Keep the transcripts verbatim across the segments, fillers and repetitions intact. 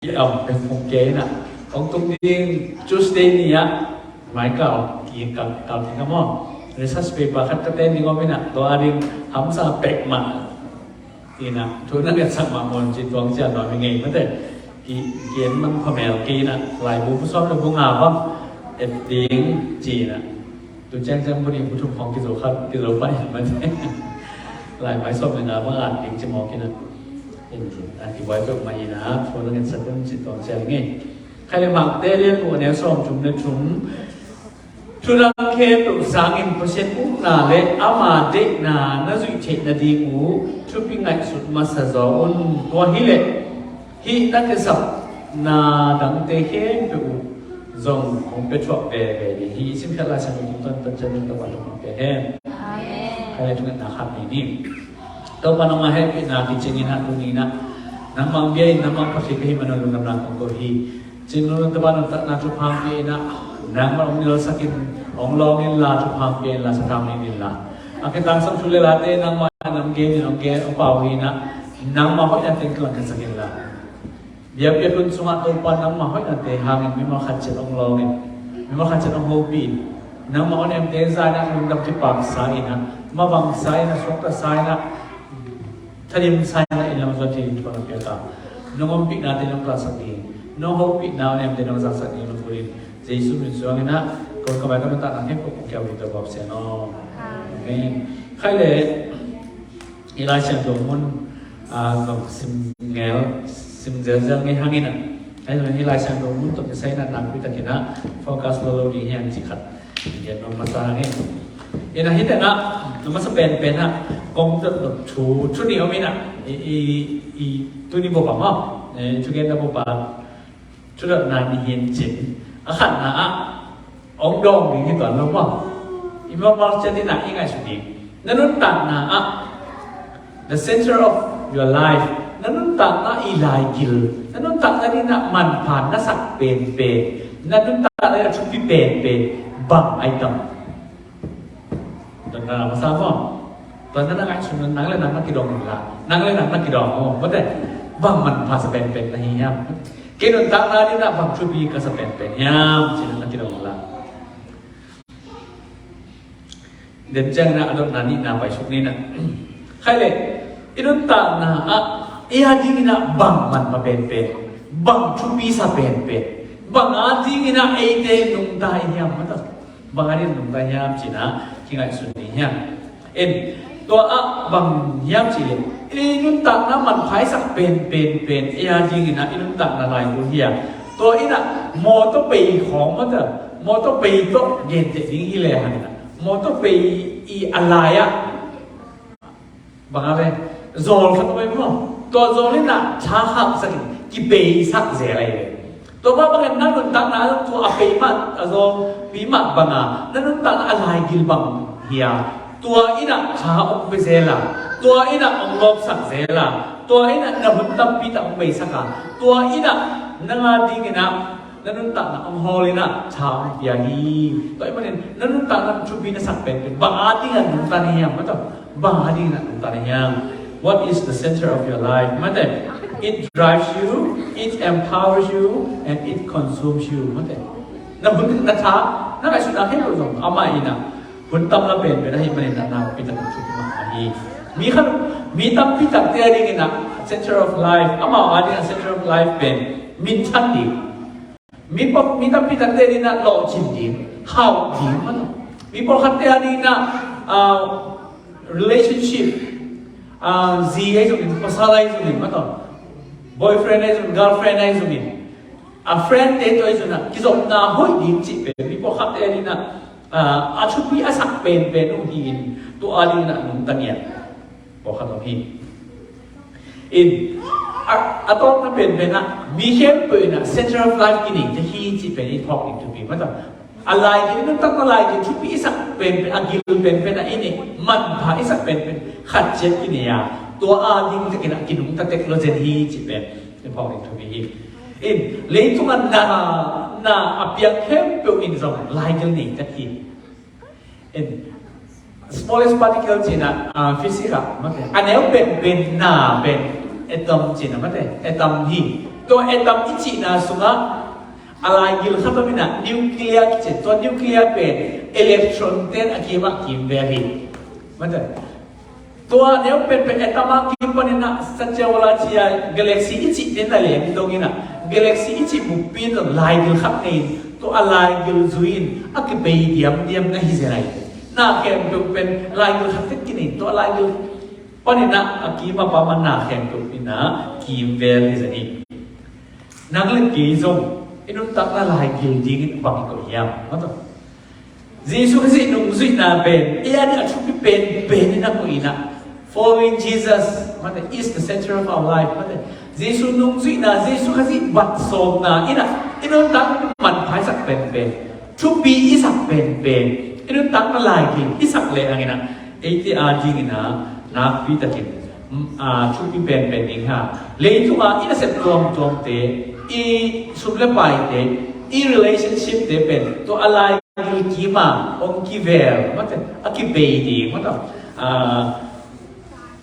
Ih, a om pek hong kei in ah, hong tung ding Tuesday ni ah, mai kal, ki kal, kal ding a maw. Research paper khat ka ten ding om in ah, tua a ding hamsa pek mah. In ah, thu na ngetsak mah maw ci tuang cian nuam ing ei mate. Ki, ki en man phamel kei in ah, laibu bu sawm le bu nga bang et ding ci in ah. Tu ciangciang bu nih bu thum khawng kizo khat, kizo pah in mate. Lai mai sawm le nga bang at ding ci mawk in ah. In, a kibuai peuhmah in ah, thu na ngetsak un ci tuang ciang ing ei. Khai le Mate lian guk a neu sawm thum le thum. Thu dang khempeuh sangin Pasian ukna le ama deihna na zuih theih nading uh thupi ngaihsut masa zaw un. Tua hileh hih na kisapna dangte khempeuh uh zong hong pia thuah veve ding hi. Simkhiat Lai Siangtho tungtawn Pasian in Topa thupha pia hen. Amen. Khai le thungetna khat nei ni. Topa nangmah hehpihna kicing in ah tuni in ah nangmah bia in nangmah Pasian ka hih man un lungdamna kong ko hi. Cing nuntakna, nuntakna thupha pia in ah, nangmah hong nilsak in, hong lawng inla, thupha pia inla, sathau ning inla. A kitangsam thu le late nangmah in hong gen in, hong gen, hong pau hi in ah, nangmah hoihnate hong kilangkhiatsak inla. Biakpiak hun sungah Topa nangmah hoihnate hangin mimal khat ciat hong lawng in, mimal khat ciat hong hopih in, nangmah hong emte za in ah, lungdam kipaksa in ah, mabangsa in ah, suakta sa in ah, thadim sa in ah, inn lam zuan thei ding thupha na piak a, nong ompihnate nong kalsak ding, nong hopihna hong emte nong zaksak ding nong bul in, Jesu min suang in ah, kong kamai ka nuntakna khempeuh kong kiau ding Topa Pasian aw. Amen. Khai le, hih Lai Siangtho mun, ah, zong sim ngel, sim zelzel ngei hang in ah. Ahi zongin hih Lai Siangtho mun tawh kisai in ah nakpi takin ah focus lo lo ding hi hang cih khat gen nuam masa hang in. In ah hih teng ah, na masa penpen ah, kong dot dot thu, thu nih om in ah, i, i, i, tuni bopa maw, eh, thugenna bopa, thu dotna nih hi in cin, a khatna ah, hong dawng ding hi tuan lo maw. I mawkmal ciat in ah i ngaihsut ding. Na nuntakna ah, the center of your life, na nuntakna i laigil, na nuntakna ding ah manpha na sak penpen, na nuntakna ding ah thupi penpen, bang ai tam. Tuan na masa maw. Tuan na na ngaihsun nang le nang na kidong la. Nang le nang na kidong maw. Mate. Bang manpha sa penpen na hi hiam. Kei nuntakna ding ah bang thupi ka sa penpen hiam. Cih na na kidong la. Dem ciang na a dotna nihna pai suk ni na. Khai le, i nuntakna ah, ei a ding in ah bang manpha penpen, bang thupi sa penpen, bang a ding in ah eite nungta i hiam mate. Bang a ding nungta hiam cih na, kingaihsun ni hiam. In, tua ah bang hiam cih le, i nuntakna manpha i sak penpen pen, ei a ding in ah i nuntakna lai tu hi a. Tua in ah, mawtaw pei khawng mate, mawtaw pei tawh genteh ding hi le hang in ah, mawtaw pei i a lai ah, bang a ve, zawl khat om ei maw. Tua zawl in ah tha khaksak in kipeisak zel ahi ve. Tua mah bangin na nuntakna ah zong tua a pei mah, a zawlpi mah bang a, na nuntakna a laigil bang hi a. Tua in ah tha hong pia zel a, tua in ah hong lawpsak zel a, tua in ah na hun tampi tak hong beisak a, tua in ah nang a ding in ah na nuntakna hong hawl in ah tha hong pia hi. Tua ahih manin na nuntakna thupi na sak penpen, bang a ding in ah nungta na hiam mate. Bang a ding in ah nungta na hiam. What is the center of your life mate. It drives you, it empowers you, and it consumes you mate. Na hun, na tha, na ngaihsutna khempeuh zong amah in ah hun tam la penpen ahih manin ah nakpi takin thupi mahmah hi. Mi khat, mi tampi takte a ding in ah center of life, amau a ding ah center of life pen minthan ding. Mi pawl, mi tampi takte a ding in ah lawhcin ding, hauh ding mate. Mi pawlkhatte a ding in ah, ah, relationship, ah, zi ahi zongin, pasal ahi zongin mate, boyfriend ahi zongin, girlfriend ahi zongin, a friendte tawh ahi zongin ah kizopna hoih ding cih pen mi pawlkhatte a ding in ah, ah, a thupi a sak penpen uh hi in, tua a ding in ah nungta ngiat pawlkhat om hi. In, a, a tawpna penpen ah mi khempeuh in ah center of life kinei ta hi cih pen i phawk ding thupi mate. A laigil, nuntakna laigil thupi i sak penpen, a gil penpen ah i neih manpha i sak penpen khat ciat i nei a, tua a ding takin ah kinungta tek lo zen hi cih pen i phawk ding thupi hi. In, leitung ah na, na a piang khempeuh in zong laigil nei tek hi. In, smallest particle cih na, ah, physics ah mate, a neu penpen na pen atom cih na mate, atom hi. Tua atom i cihna sungah a laigil khat om in ah nuclear kici, tua nuclear pen electron ten a kimah kimvel hi. Mate. Tua neu penpen atom a kim panin ah satya wala cia galaxy i cih ten a leng dong in ah galaxy i cih bukpi in zong laigil khat nei in tua a laigil zui in a kibei diamdiam na hi zen ahi. Na khempeuh pen laigil khat tek kinei in tua a laigil panin ah a kim a pam a na khempeuh in ah kimvel hi zen hi. Nang le kei zong i nuntakna laigil dingin bang i koih hiam? Mate. Jesu Khazih nungzuihna pen ei a ding a thupi penpen in a koih in ah following Jesus, mate, is the center of our life. Mate. Jesu nungzuihna, Jesu Khazih bat sawmna in ah i nuntak manpha i sak penpen, thupi i sak penpen, i nuntakna laigil i sak lehang in ah eite a dingin ah nakpi takin, mm, a, thupi penpen ding hi. Leitung a i nasep tuamtuamte, i sum le paite, i relationship te pen tua a laigil kim a hong kivel, mate, a kibei ding, mate. A,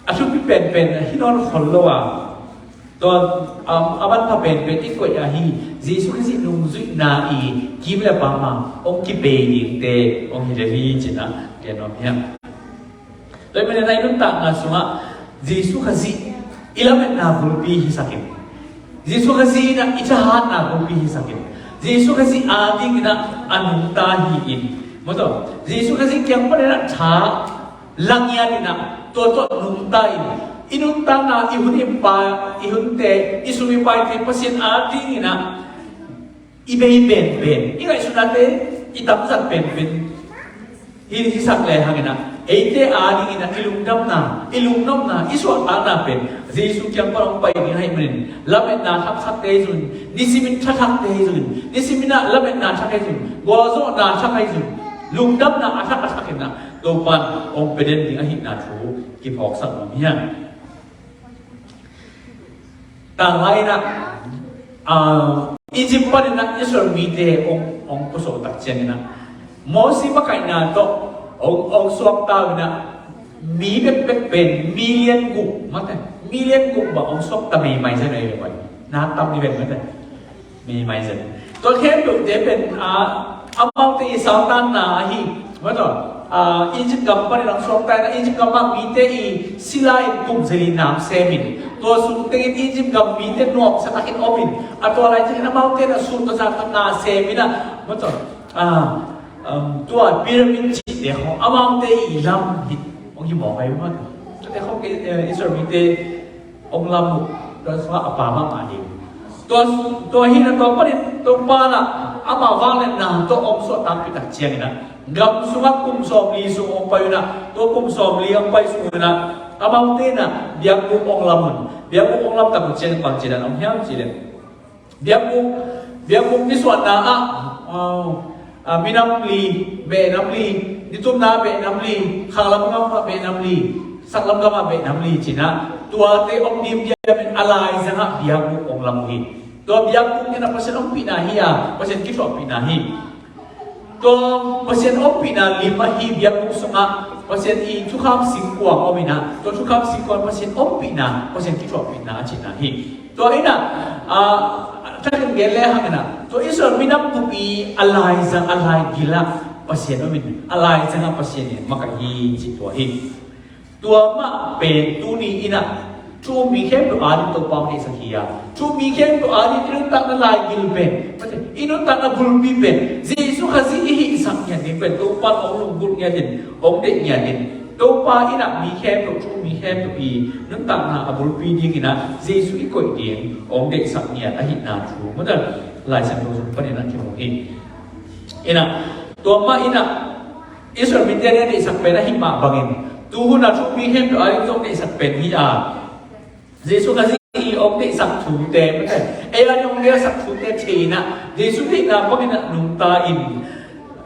a thupi penpen hi nawn khol lo a, tua, um, a manpha penpen i koih ahi Jesu Khazih nungzuihna i kim le pam a hong kibei dingte hong hi lel hi ci-in ah gen nuam hi hang. Tua ahih manin ah i nuntakna sungah Jesu Khazih i lametna bulpi hisak in, Jesu Khazih in ah i thahatna bulpi hisak in, Jesu Khazih a dingin ah a nungta hi in, mate, Jesu Khazih kiang panin ah tha la ngiat in ah tua tawh nungta in, i nuntakna, i hun i pa, i hunte, i sum i paite Pasian a dingin ah i bei penpen, i ngaihsutnate i tamzat penpen hi, hisak lehang in ah eite a dingin ah i lungdamna, i lungnopna, i suahtakna pen Jesu kiang pan hong pai ding ahih manin lametna thakthakte hi zongin, nisimin thathakte hi zongin, nisimin ah lametna thak hi zongin, gualzawhna thak hi zongin, lungdamna a thak a thak in ah Topa'n hong pia den ding ahihna thu kiphawksak nuam hi hang. Tanglai in ah, ah, Egypt panin ah Israel mite hong, hong pusuah tak ciangin ah Mosi makaihna tawh hong, hong suakta uh in ah mi bekbek pen million guk, mate, million guk bang hong suakta meimai zen ahi ve. Na tam ni ven, mate. Meimai zen. Tua khempeuhte pen, a, amaute i saltanna ahi. Mate, a, Egypt gam panin hong suakta in ah Egypt gam ah mite i sila in kum zali nam sem in, tua sung tengin Egypt gam mite nuamsa takin om in, a tua lai tengin amaute na sut tua zah na sem in ah, mate, a, um, tua pyramid cihte khawng amaute i lam hi, hong hi mawk ahi, mate. Tuate khawng, eh, Israel mite hong lam uh, tua sungah a pa mahmah ding. Tua, tua hi in ah tua panin Topa in ah ama vangliatna tawh hong suahtakpih tak ciangin ah gam sungah kum sawmli sung hong pai uh in ah, tua kum sawmli hong pai sung uh in ah amaute in ah biakbuk hong lam un. Biakbuk hong lam tak uh ciangin bang ci dan hong hiam cih leh, biakbuk, biakbuk nisuahna ah, ah, ah, minam li, behnam li, nitumna behnam li, khanglam gam ah behnam li, saklam gam ah behnam li ci-in ah tuate hong dimdiam in a laizang ah biakbuk hong lam uh hi. Tua biakbuk in ah Pasian ompihna hi a, Pasian kithuahpihna hi. Tua Pasian ompihna lim ahi biakbuk sungah Pasian i thukham singkuang om in ah, tua thukham singkuang Pasian ompihna, Pasian kithuahpihna a cihna hi. Tua in ah, ah, thakin gen lehang in ah tua Israel minam bup i a laizang, a laigil ah Pasian om in, a laizang ah Pasian in makaih hi cih tua hi. Tua mah pen tuni in ah thu um mi khempeuh a ding Topa hong deihsak hi a, thu um mi khempeuh a ding i nuntakna laigil pen, i nuntakna bulpi pen Jesu Khazih i hihsak ngiat ding pen Topa hong lunggulh ngiat in, hong deih ngiat in, Topa in ah mi khempeuh, thu um mi khempeuh i nuntakna a bulpi dingin ah Jesu i koih ding hong deihsak ngiat ahihna thu, mate, Lai Siangtho sung panin ah kimu hi. In ah tua mah in ah Israel mite a deihsak pen ahih mah bangin, tu hun a thu um mi khempeuh a ding zong deihsak pen hi a, Jesu Khazih i hong deihsak thute, mate, ei a ding hong deihsak thute thei in ah Jesu deihna bangin ah nungta in,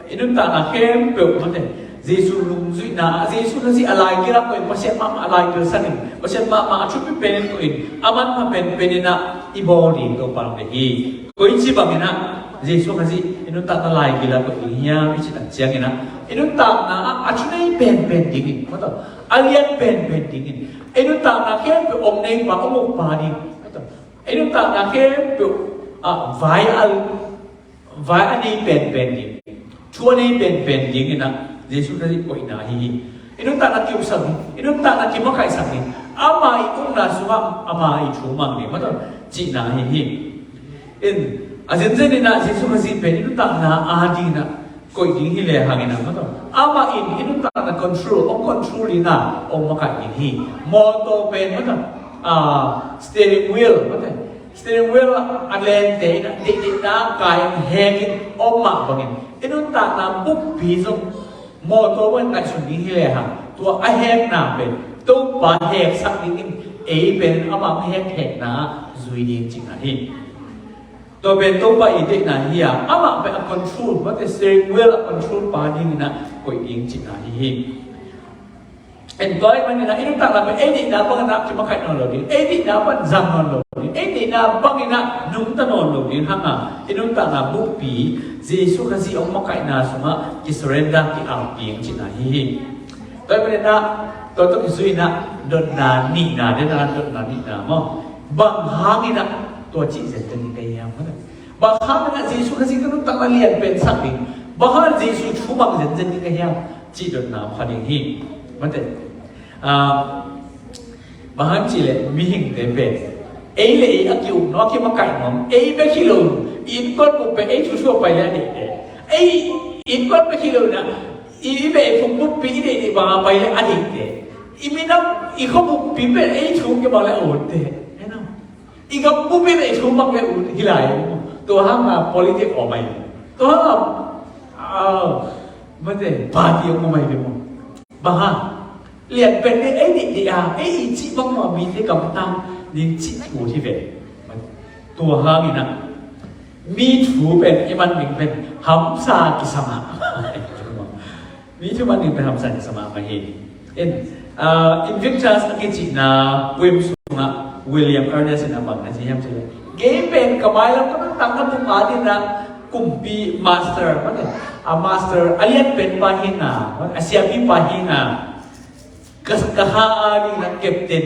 i nuntakna khempeuh, mate, Jesu nungzuihna ah, Jesu Khazih a laigil ah koih, Pasian mahmah a laigil san in, Pasian mahmah a thupi pen in koih in, a manpha penpen in ah i bawl ding Topa hong deih hi. Koici bangin ah Jesu Khazih i nuntakna laigil ah koih ding hiam i cih tak ciangin ah, i nuntakna ah a thunei penpen dingin, mate, a lian penpen dingin, i nuntakna khempeuh hong neipa, hong ukpa ding, mate, I nuntakna khempeuh ah vai a, vai a nei penpen ding, thu a nei penpen ding inah Jesu Khazih koihna ahi hi. I nuntakna kiuksak ding, i nuntakna kimakaihsak ding, ama i ukna sungah ama i thu mang ding, mataw, cihna ahi hi. In, a zenzen inah Jesu Khazih pen i nuntakna a ding inah koih ding hi le hang inah, mataw, amah in i nuntakna control, hong control inah hong makaih ding hi. Mawtaw pen, mataw, ah, steering wheel, mataw, steering wheel a lente inah deihdeihna kai hong hek in om mah bangin i nuntakna bukpi zong mawtaw bangin ngaihsun ding hi le hang, tua a hekna pen Topa heksak dingin ei pen amah hong hekhekna ah zui ding cihna hi. Tua pen Topa i deihna hi a, amah pen a control, mate, steering wheel a control pa ding inah koih ding cihna hi hi. En, tua ahih manin ah i nuntakna pen ei deihna bang inah kimakaih nawn lo ding, ei deihna bang zang nawn lo ding, ei deihna bang inah nungta nawn lo ding hang a, i nuntakna bukpi Jesu Khazih hong makaihna sungah kisurrender, ki-ap ding cihna hi hi. Tua ahih manin ah tua tawh kizui inah dotna nihna, dena dotna nihna maw, bang hang inah tua cih zenzen ding ka hiam? Bang hang inah Jesu Khazih ka nuntakna lian pen sak ding, bang hang Jesu thu mang zenzen ding ka hiam, cih dotna om kha ding hi. Mate, ah, bang hang cih leh mihingte pen ei le ei a ki-uk nuam, a kimakaih nuam, ei bek hi lo, i innkuan buk pen ei thu sua pai le a deihte, ei innkuan bek hi lo inah i, i beh i phung bukpi i deih deih bang a pai le a deihte, i minam i khua bukpi pen ei thu kibang le a utte. Hei na, i gam bukpi pen ei thu bang le ut hi lai. Tua hang a politic om ahi. Tua hang a, ah, mate, party om ahi ve maw. Bang hang, lian pen ding ei deih deih a, ei i cih bang maw mite gamtang ding cih thu hi ve. Tua hang inah mi thu pen i man ding pen hamsa kisa mah. Mi thu man ding pen hamsa kisa mah mah hi. In, ah, Invictus a kicihna poem sungah William Ernest in a bang na ci hiam cih leh, kei pen ka mailam ka nuntakna buk a ding inah kumpi master, mate, a master a lian pen pa hi inah, a siapi pa hi inah, ka, ka kha a ding inah captain,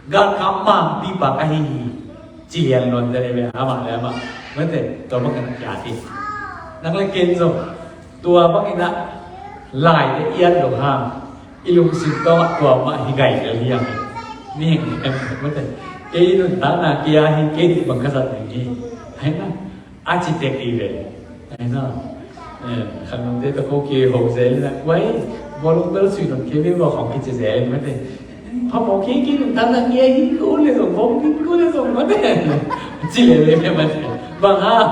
galkap mangpipa ka hi hi, ci lian nawn zel ve amah le amah. Mate, tua bang inah kia hi. Nang le ken zong tua bang inah laite i at lo hang, i lungsim tawh tua mah hi gai zel hi hang. Mihing, mate, kei nuntakna kia hi, kei dih bang ka zat ding hi. Hei na, a ci tek hi ve. Hei na, eh, khanglawmte tawh ko kiho zel na, wai, bawlung bel sui nong kei ve, bawl khawng kici zel, mate. Phamawh kei, kei nuntakna kia hi, ko le zong, bawng kei, ko le zong, mate. Ci le le, mate. Bang hang.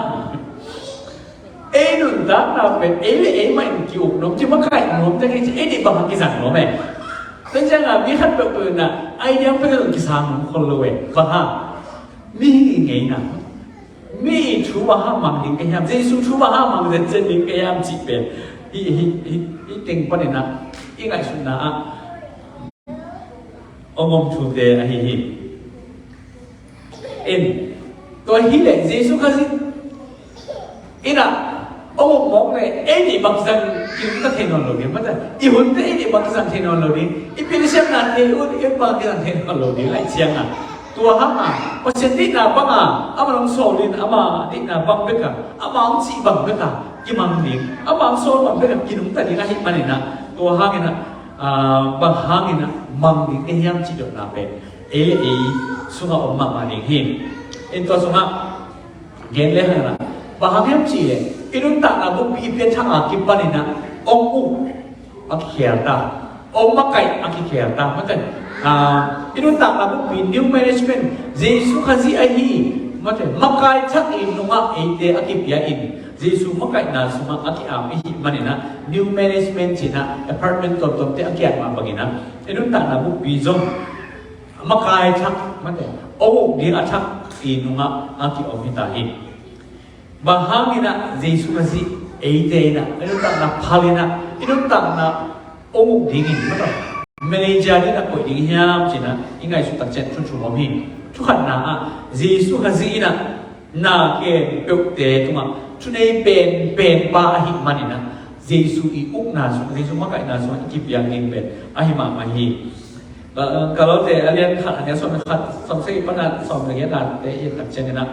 Ei nuntakna pen ei le ei mah in ki-uk nuam, kimakaih nuam, tek hi ci, ei dih bang hang kizang nuam e. Tua ciangin mi khat peuhpeuh in ah idea peuh zong kisang nuam khol lo e. Bang hang? Mi hi ngeina. Mi thu bang hang mang ding ka hiam? Jesu thu bang hang mang zenzen ding ka hiam cih pen hih, hih, hih, hih teng panin ah i ngaihsutna ah hong om thute ahi hi. In, tua hi leh Jesu Khazih in ah hong om mawk leh ei nih bang zang kinungta thei nawn lo ding, mate. I hunte ei nih bang zang thei nawn lo ding, i pilsiamna thei ut i bang zang thei nawn lo ding laih ciangin, tua hang a Pasian deihna bang a, amah hong sawl in, ama deihna bang bek a, ama hong cih bang bek a kimang ding, ama hong sawl bang bek a kinungta ding ahih manin ah, tua hangin ah, ah, bang hangin ah mang ding ka hiam cih dotna pen ei le ei sungah om mahmah ding hi. In tua sungah gen le hang in ah, bang hang hiam cih leh i nuntakna bukpi i pianthak a kipanin ah hong uk a kikhel ta, hong makaih a kikhel ta, mate. Ah, i nuntakna bukpi new management, Jesu Khazih ahi, mate, makaih thak i nungah eite a kipia in, Jesu makaihna sungah a ki-am i hih manin ah, new management ci-in ah apartment tuamtuamte a kiat mah bangin ah, i nuntakna bukpi zong makaih thak, mate, hong uk ding a thak i nungah a ki-om hi ta hi. Bang hangin ah Jesu Khazih eite in ah i nuntakna phal in ah, i nuntakna hong uk dingin, mate, manager dingin ah koih ding hiam ci-in ah i ngaihsut tak ciang thu thum om hi. Thu khatna ah, Jesu Khazih in ah na khempeuhte tungah thunei penpen pa ahih manin ah, Jesu i ukna sung, Jesu makaihna sungah i kipiak ding pen ahi mahmah hi. Ka, Kalote a lian khat, a neu sawm le khat, sawm sagih pan a sawm le giat nate i et tak ciangin ah,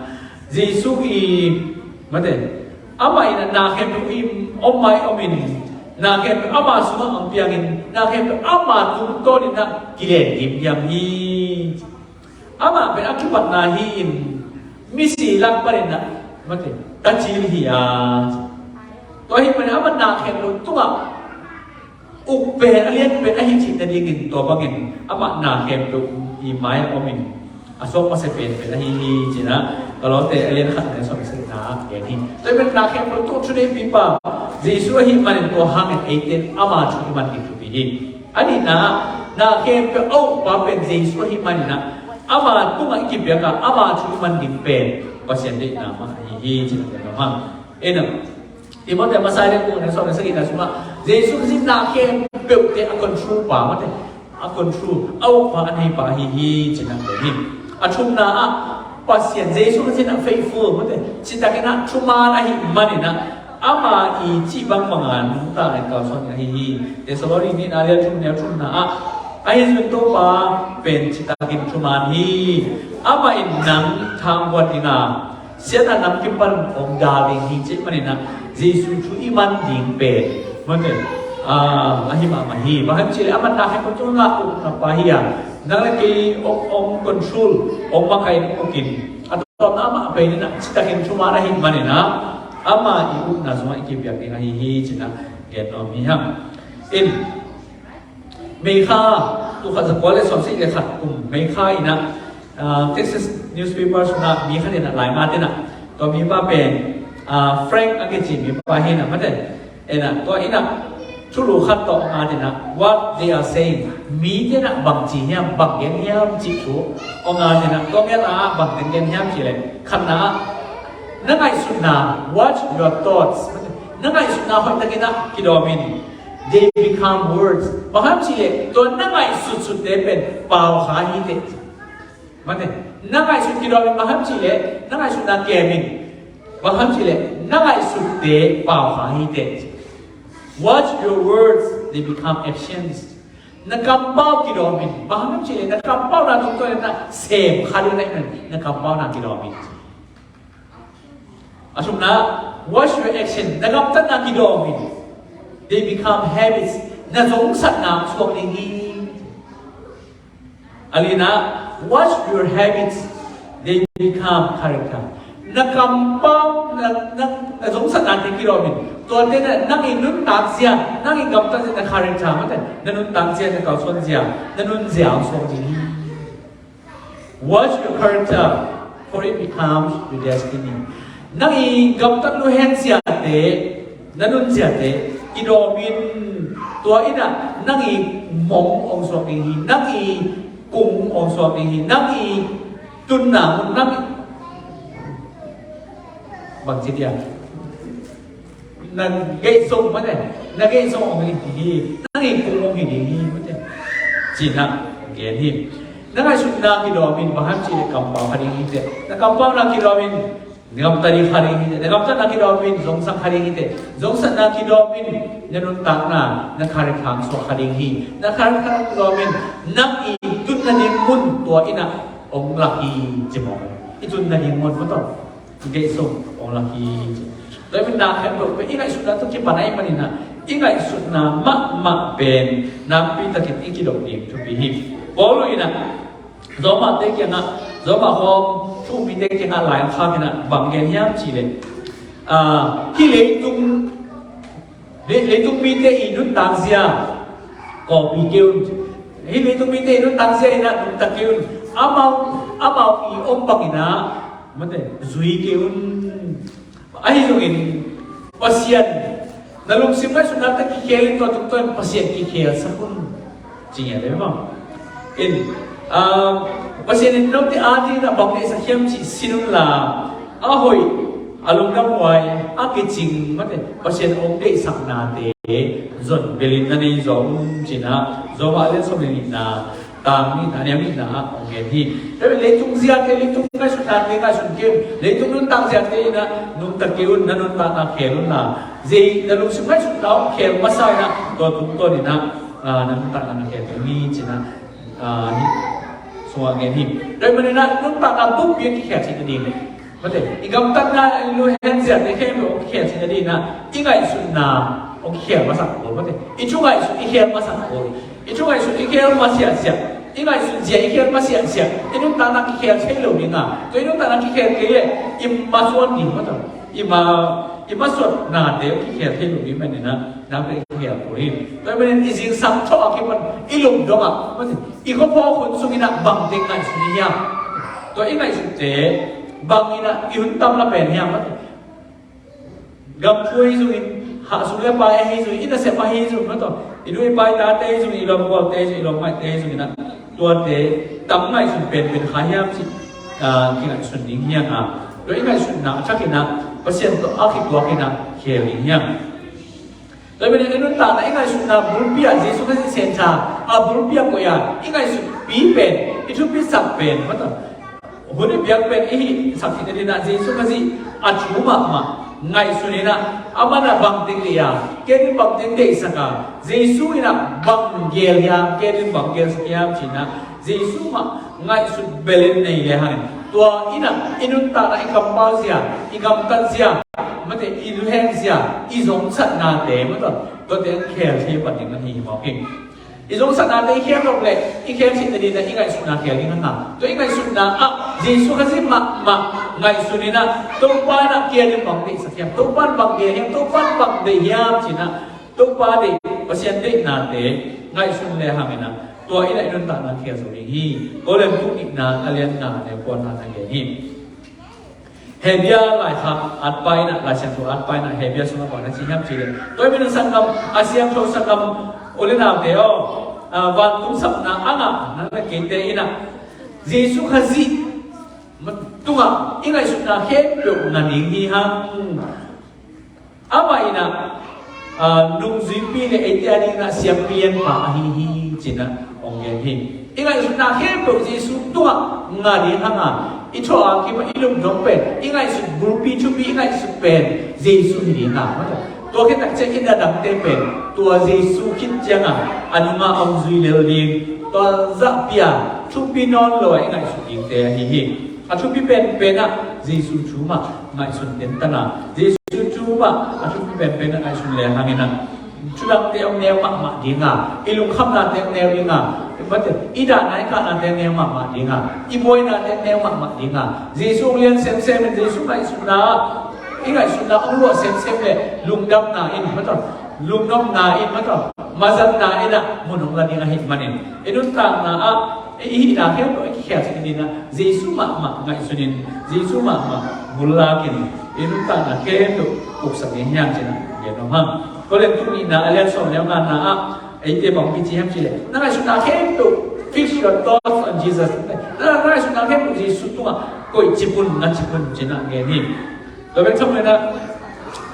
Jesu i, mate, amah in ah na khempeuh i om mai om in, na khempeuh ama sungah hong piangin, na khempeuh ama tungtawnin ah kilen gimgiam hi. Amah pen a kipatna hi-in, misi lak panin ah, mate, ka cil hi a. Tua ahih manin amah na khempeuh tungah uk pen, a lian pen ahi cih nadingin, tua bangin amah na khempeuh i mai-ah omin, a suak masa penpen ahi hi, ci-in ah Kalote a lian khat, a neu sawm le sagihna ah gen hi. Tua ahih manin na khempeuh tung thuneipipa Jesu ahih manin, tua hangin eite in ama thu i man ding thupi hi. A nihna ah, na khempeuh a ukpa pen Jesu ahih manin ah, ama tungah i kipiak a, ama thu i man ding pen Pasian deihna mah ahi hi, ci-in ah gen nuam hang. Ina, Timothy masa a lian guk, a neu sawm le sagihna sungah, Jesu Khazih na khempeuhte a control pa, mate, a control, a ukpa, a neipa ahi hi, ci-in ah gen hi. A thumna ah, Pasian Jesu Khazih in ah faithful, mate, citakin ah thuman ahih manin ah, ama i cih bangbang a nuntakna in kalsuan ahi hi. Thesalonika nihna a lian thum, a neu thumna ah, ahi zongin Topa pen citakin thuman hi. Amah in nang thangguat ding a, siatna nam kipan hong dal ding hi, cih manin ah Jesu thu i man ding pen, mate, ah, ahi mahmah hi. Bang hang hiam cih leh amah na khempeuh tungah ukna pa hi a, nang le kei hong, hong control, hong makaih, hong ukin, a tawpna amah pen in ah citakin thuman ahih manin ah, ama i ukna sungah i kipiak ding ahi hi, ci-in ah gen nuam hi hang. In, May kha, tul khat za kua le sawmsagih le khat kum May kha in ah, ah, Texas newspaper sungah mi khat in ah, lai ngat in ah, tua mipa pen, ah, Frank a kici mipa hi in ah, mate, in ah, tua in ah thulu khat tawh ngat in ah, what they are saying, mite in ah bang ci hiam, bang gen hiam cih thu hong ngat in ah, tua ngetna ah bang teng gen hiam cih leh, khatna ah, na ngaihsutna, watch your thoughts, na ngaihsutna hoihtakin ah kidawm in. They become words. Bang hang hiam cih leh, tua na ngaihsutsutte pen pau kha hi teh. Mate, na ngaihsut kidawm in, bang hang hiam cih leh, na ngaihsutna kem in. Bang hang hiam cih leh, na ngaihsutte pau kha hi teh. Watch your words, they become actions. Na kampau kidawm in. Bang hang hiam cih leh, na kampauna tungtawn in na sem kha ding na hi, na kampauna kidawm in. A thumna, watch your action. Na gamtatna kidawm in. They become habits. Na zongsatna suak ding hi. A lina, watch your habits. They become character. Na kampau, na, na, na zongsatnate kidawm in. Tuate na, nang i nuntak zia, nang i gamtat zia, na character, mate, na nuntak zia, na kalsuan zia, na nun zia suak ding hi. Watch your character, for it becomes your destiny. Nang i gamtat luhen ziate, na nun ziate kidawm in, tua in ah nang i mong hong suak ding hi, nang i kung hong suak ding hi, nang i tunna mun, nang i, bang ci dia, na geih zong, mate, na geih zong hong hi ding hi, nang i kung hong hi ding hi, mate, ci-in ah gen hi. Na ngaihsutna kidawm in, bang hang hiam cih leh kampau kha ding hi teh. Na kampauna kidawm in, na gamtat ding kha ding hi teh. Na gamtatna kidawm in, zongsak kha ding hi teh. Zongsatna kidawm in, na nuntakna, na character suak kha ding hi. Na character kidawm in, nang i tunna ding mun, tua in ah hong lak hi, ci mawk. I tunna ding mun, mate, i geih zong hong lak hi. Tua ahih manin na khempeuh pen i ngaihsutna tawh kipan ahih manin ah, i ngaihsutna mahmah pen nakpi takin i kidop ding thupi hi. Paul in ah Roma te kiangah, Roma khawm thu-um mite kiangah lai hong khak in ah bang gen hiam cih leh, ah, hih leitung Hih leitung mite i nuntak zia kawpi kei un. Hih leitung mite i nuntak zia in ah nungta kei un. Amau, amau i om bangin ah, mate, zui kei un. Ahi zongin Pasian, na lungsim ngaihsutna tawh kikhel in, tua tungtawn in Pasian kikhelsak un. Ci ngiat leh maw. In, ah, Pasian in note adingin ah bang deihsak hiam cih sin unla, a hoih, a lungdamhuai, a kicing, mate, Pasian hong deihsaknate zon belin na nei zaw un, ci-in ah Roma a lian sawm le nihna, tang nihna, a neu nihna ah hong gen hi. Leitung ziate, leitung ngaihsutnate ngaihsun kei un, leitung nuntak ziate in ah nungta kei un, na nuntakna khel unla, zei na lungsim ngaihsutna hong khel masa in ah, tua tungtawn in ah, ah, na nuntakna na khel ding hi, ci-in ah ah, hi, sungah ngen hi. Tua ahih manin ah nuntakna buppi a kikhel theihna ding, mate, i gamtatna, i luhenzia te khempeuh a kikhel theihna ding ah i ngaihsutna a kikhel masak kul, mate, i thu ngaihsut i khel masak kul. I thu ngaihsut i khel masiahsiah, i ngaihsut zia i khel masiahsiah, i nuntakna kikhel thei lo ding a, tua i nuntakna kikhel kei leh i masuan ding, mate, i ma, i masuannate a kikhel thei lo ding manin ah, nang te i kikhel kul hi. Tua ahih manin i zingsang thawh a kipan i lungdong ah, mate, i khuaphawk hun sungin ah bang teng ngaihsun i hiam? Tua i ngaihsutte bangin ah i hun tam la pen hiam, mate? Gam thu ahi zongin, khah sung le pai ahi zongin, i nasep ahi zongin, mate, i nu i pa i tate ahi zongin, i lawmgualte ahi zongin, i lawmngaihte ahi zongin ah, tuate tam ngaihsun penpen kha hiam cih, ah, kingaihsun ding hi hang a, tua i ngaihsutna a thakin ah Pasian tawh a kituakin ah khel ding hi hang. Tua ahih manin i nuntakna i ngaihsutna bulpi ah Jesu Khazih centre a bulpi ah koih a i ngaihsutpi pen, i thupisak pen, mate, hun i piak pen i hihsak theihna ding ah Jesu Khazih a thu mahmah ngaihsun in ah, aman ah bang teng deih a, ken in bang teng deihsak a, Jesu in ah bang geel hiam, ken in bang geelsak hiam ci-in ah Jesu mah ngaihsut bel in nei le hangin, tua in ah i nuntakna, i kampau zia, i gamtat zia, mate, i luheng zia, i zongsatnate, mate, tuate khel thei pan ding ahi hi mawk hi. I zongsatnate i khel nop leh i khel theihna ding ah i ngaihsutna khel ding hang a, tua i ngaihsutna ah Jesu Khazih mahmah ngaihsun in ah, Topa in ah ken in bang deihsak hiam, Topa in bang geel hiam, Topa in bang deih hiam ci-in ah, Topa deih, Pasian deihnate ngaihsun le hangin ah, tua in ah i nuntakna khel zo ding hi. Korin bung nihna a lian nga, a neu kuana na gen hi. Hebru laikhak atpa in ah, Lai Siangtho atpa in ah Hebru sungah bang na ci hiam cih leh, tua ahih manin sanggam, a siangtho sanggam u le naute aw, a, vantung sapna a ngah na na keite in ah Jesu Khazih tungah i ngaihsutna khempeuh ngah ding hi hang. Amah in ah, ah, nungzuipi le eite a dingin ah siampi lianpa ahi hi ci-in ah hong gen hi. I ngaihsutna khempeuh Jesu tungah ngah ding hang a, i thawh a kipan i lungdong pen, i ngaihsut bulpi thupi, i ngaihsut pen Jesu hi ding a, tua khit tak ciang i na dangte pen tua Jesu khit ciangin a nungah hong zui lel ding, tua zahpi a thupi nawn lo a i ngaihsut dingte ahi hi. A thupi penpen ah Jesu thu mah ngaihsun tentan a, Jesu thu mah a thupi penpen ah ngaihsun le hangin ah, thu dangte hong neu mahmah ding a, i lungkhamnate hong neu ding a, i mate, i dahna i kahnate hong neu mahmah ding a, i buainate hong neu mahmah ding a, Jesu hong lian semsem in, Jesu ngaihsutna, i ngaihsutna hong luah semsem le lungdamna in, mate, lungnopna in, mate, mazatna in ah mun hong la ding ahih manin, i nuntakna ah i hihna khempeuh i kikhel theihna ding ah Jesu mahmah ngaihsunin, Jesu mahmah bullakin i nuntakna khempeuh puksak ding hi hang ci-in ah gen nuam hang. Korin bung nihna a lian sawm le ngana ah eite bang kici hiam cih leh, na ngaihsutna khempeuh, fix your thoughts on Jesus. Na, na ngaihsutna khempeuh Jesu tungah koih cip un, na cip un ci-in ah gen hi. Tua bek tham lo in ah,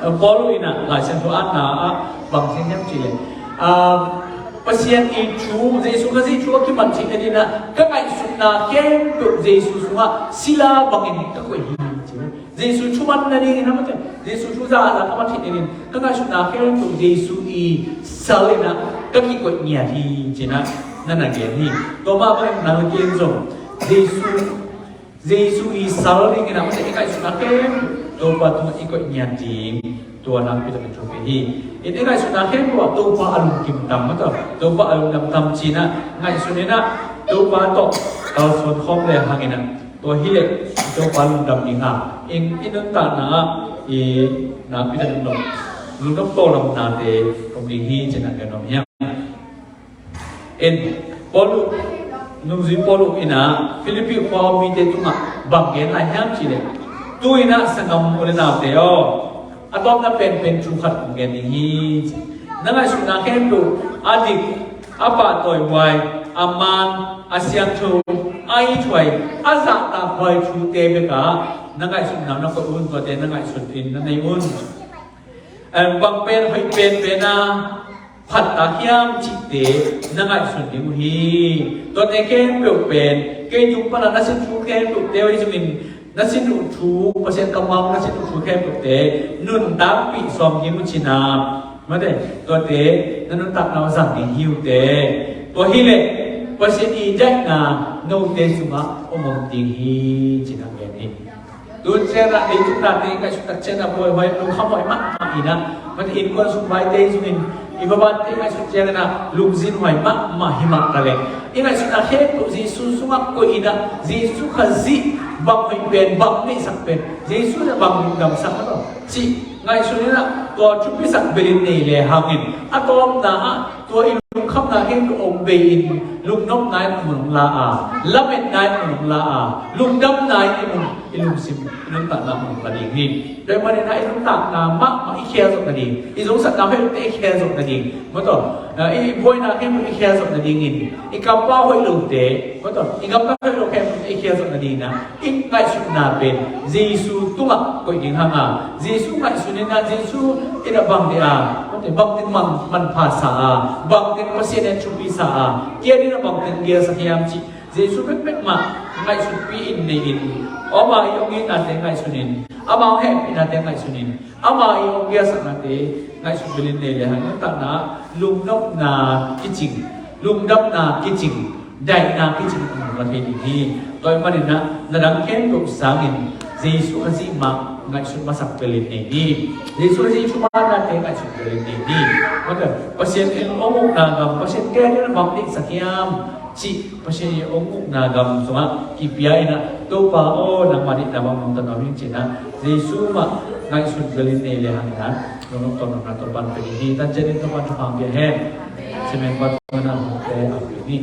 eh, Paul in ah Lai Siangtho atna ah bang ci hiam cih leh, ah, Pasian i thu, Jesu Khazih thu a kiman theihna ding ah ka ngaihsutna khempeuh Jesu sungah sila bangin ka koih hi ci. Jesu thu man nading in, a mate, Jesu thu zahzah ka man theihna ding in ka ngaihsutna khempeuh Jesu i sal in ah ka kikoih ngiat hi ci-in ah na na gen hi. Tua mah bangin nang le kei in zong Jesu Jesu i sal dingin ah, mate, i ngaihsutna khempeuh Topa tungah i koih ngiat ding, tua nakpi takin thupi hi. In i ngaihsutna khempeuh ah Topa a lungkim tam, mate, Topa a lungdam tam ci-in ah ngaihsun in ah, Topa tawh kalsuan khawm le hangin ah, tua hi leh Topa lungdam ding a, in i nuntakna ah i nakpi takin lungdam, lungdam tawldamnate om ding hi ci-in ah gen nuam hiam? In, Paul, nungzui Paul in ah Philippi khua-ah mite tungah bang gen lai hiam cih leh, tu-in ah sanggam u le naute aw, a tawpna penpen thu khat kong gen ding hi. Na ngaihsutna khempeuh, a dik, a pahtawi huai, a man, a siangtho, a ithuai, a zahtak huai thute bekah na ngaihsutna na koih un, tuate na ngaihsut in na nei un. Em, bang pen hoih penpen a phattak hiam cihte na ngaihsun ding uh hi. Tuate khempeuh pen kei tung pan a na sin thu khempeuhte uh hi zongin, na sin uh thu, Pasian kammal na sin uh thu khempeuhte nuntakpih sawm ding uh ci-in ah, mate, tuate na nuntakna uh zang ding hi uh teh. Tua hi leh Pasian i daihna note sungah om om ding hi, ci-in a gen hi. Tun ciangin ah leitung nate i ngaihsut tak ciangin ah buaihuai, lungkham huai mahmah in ah, mate innkuan sung vaite zongin i vavante i ngaihsut ciangin ah lungzin huai mahmah hi mah ta leh, i ngaihsutna khempeuh Jesu sungah koih in ah, Jesu Khazih bang hoih pen, bang neihsak pen, Jesu in ah bang lungdamsak maw, cih ngaihsun in ah, tua thupisak bel in nei le hangin, a tawpna ah tua i lungkhamna khempeuh hong bei in, lungnopna in mun hong la a, lametna in mun hong la a, lungdamna in i mun, i lungsim, i nuntakna mun hong la ding hi. Tua ahih manin ah i nuntakna mahmah i khial zawh nading, i zongsatna hoih lote i khial zawh nading, maw, tua, i buaina khempeuh i khial zawh nadingin, i kampau hoih lote, maw, tua, i gamtat hoih lo khempeuh i khial zawh nadingin ah, i ngaihsutna pen Jesu tungah koih ding hang a, Jesu ngaihsun in ah, Jesu in ah bang dia, maw, tua, bangteng man, manpha sa a, bangteng Pasian in ah thupi sa a, kia in ah bangteng geelsak hiam cih Jesu bekbek mah ngaihsutpih in, nei in, ama i hong itnate ngaihsun in, ama hong hehpihnate ngaihsun in, ama i hong geelsaknate ngaihsun bel in nei le hang, i nuntakna ah lungnopna kicing, lungdamna kicing, daihna kicing a mun la thei ding hi. Tua ahih manin ah na dang khempeuh sangin Jesu Khazih mah ngaihsut masak bel in nei ni. Jesu Khazih thumanate ngaihsut bel in nei ni. Maw, tua, Pasian in hong ukna gam, Pasian in ah bang neihsak hiam cih, Pasian in hong ukna gam sungah kipia in ah, Topa aw, nangmah deihna bang nong tang nuam ing, ci-in ah Jesu mah ngaihsut bel in nei le hang in ah, nong nong tawh nong na Topa'n pia ding hi. Tan ciangin Topa'n thupha pia hen. Simen pa tungah na hong te a pia ni.